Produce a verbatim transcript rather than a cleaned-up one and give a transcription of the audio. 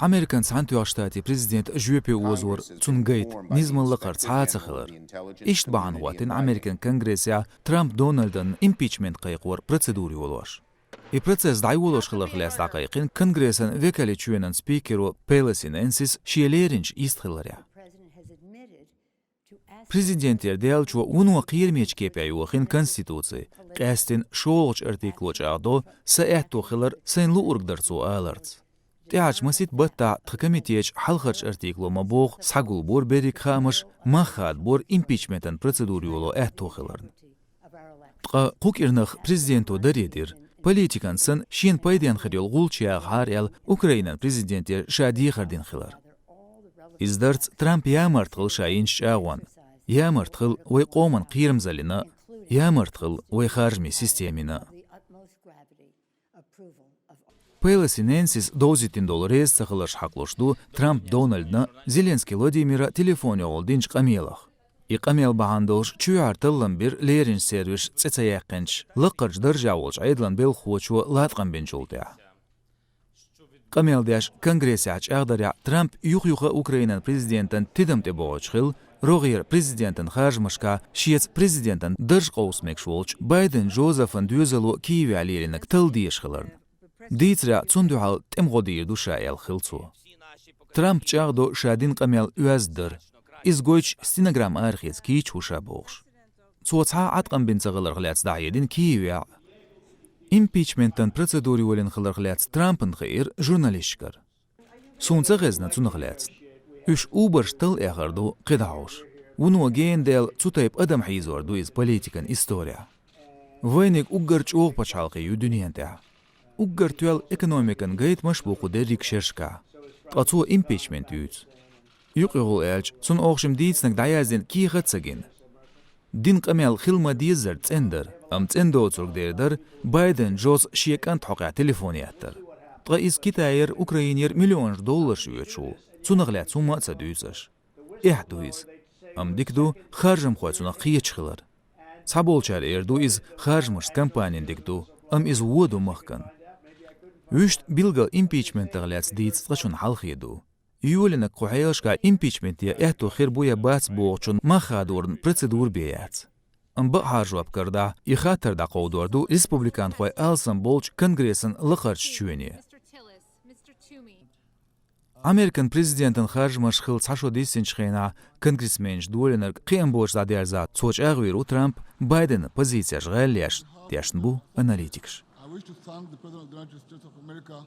Американ Цхьаьнатоьхначу Штатийн президента жоьпе озор, цунна гайта, низамал лакхара цхьа а ца хилар. Иштта бахьана хӀоттийна Американ Конгрессехь Трамп Дональдан импичмент кхайкхоран процедура йолош. И процесс дӀайолош хиларх лаьцна дӀакхайкхийна Конгрессан векале чоьнан спикеро Пелоси Нэнсис шен леринчу йистхиларехь. Президентера даьллачо вуно кхерамечу кепехь йохийна Конституци, къаьсттина шолгӀачу артикло чӀагӀдо сан аьтто хилар сайна луург дар цо аларца. ТӀаьхьарчу масийтта баттахь тхан комитечу хьалхарчу артикло ма-бохху схьагулбора берриг хаамаш, мах хадабора импичментан процедура йоло аьтто хиларна. Ткъа кху кӀирнах президенто даре дира, политикан санна шена пайденна хир йолу гӀулч яхахьара аьлла, Украинан президентера ша дехар дина хилар. Иза дарца Трамп ямарта хилла ша йинчу чӀагӀонна, ямарта хилла вай къоман кхерамзаллина а, ямарта хилла вай харжамийн системина а. Пелоси Нэнсис довзийтина долу реза ца хиларш хьакхалуш ду Трамп Дональдна, Зеленский Владимира телефон йохула динчу къамелах. И къамел бахьана долуш чоьхьара таллам бира леринчу сервисаша цӀе ца яьккхинчу, лакхарчу даржехь волчу Ӏедалан белхахочо латкъам бинчул тӀаьхьа. Къамел деш Конгрессехь чӀагӀдарехь, Трамп юха-юха Украинан президентан тидам тӀе бохуьйтуш хилла, рогӀера президентан харжамашкахь шеца президентан дарж къовса мегаш волчу Байден Джозефан доьзало Киевехь лелийнарг талла дезаш хиларна. Дийцарехь, цунна дуьхьал тӀеман гӀо дийр ду ша аьлла хилла цо. Трампа чӀагӀдо ша дина къамел оьзда дара. Иза гойтуш стенограмма арахеца кийча ву ша бохуш. Цо цхьа а Ӏаткъам бина ца хиларх лаьцна дӀахьедина Киевехь а. Импичментан процедура йолийна хиларх лаьцна Трампана хиира журналисташкара. Суна ца хезна цунах лаьцна. Уьш убарш талла эхар ду кхидӀа хьовш. Вуно гена даьлла цу тайпа адам хьийзор ду иза политикан исторехь. Вайниг уггар чӀогӀа пачхьалкхе ю дуьнен тӀехь. Уггар тоьлла экономикан гайтамаш а бу кху дерриг шерашкахь. Ткъа цо импичмент юьйцу. Юкъ-юхула аьлча, цунна охшим дийцинарг дӀаяздина кехат а ца гина. Дина къамел хила ма-деззара цӀена дара, амма цӀена доцург дер дара Байден Джоза шен кӀант хьокъехь телефон еттар. Ткъа иза Китайера, Украинера миллионаш долларш оьцуш ву. Цунах лаьцна хӀумма а ца дуьйцу аша. Эхь ду иза. Амма дика ду харжамхой цунах кхеташ хилар. Цхьаболчара эр ду иза харжамашца компанин дика ду, амма иза вон ду махкан. Вуьшта билггал импичментах лаьцна дийца цкъачунна хьалхе ду. Йолийнарг кху хьелашкахь импичмент ян аьтто хир бу я бац бохучун мах хадоран процедура бен яц. Амма бакъахьара жоп карадахь, и хаттар дӀакховдор ду республиканхойн алсам болчу Конгрессан лакхарчу чоьне. Американ президентан харжамаш хилла цхьа шо диссинчу хенахь конгрессменаша долийнарг кхиам боцуш дӀадерзахь, цо чӀагӀвийр ву Трамп Байденан позицеш гӀаьллеш, тешна бу аналитикаш. I wish to thank the President of the United States of America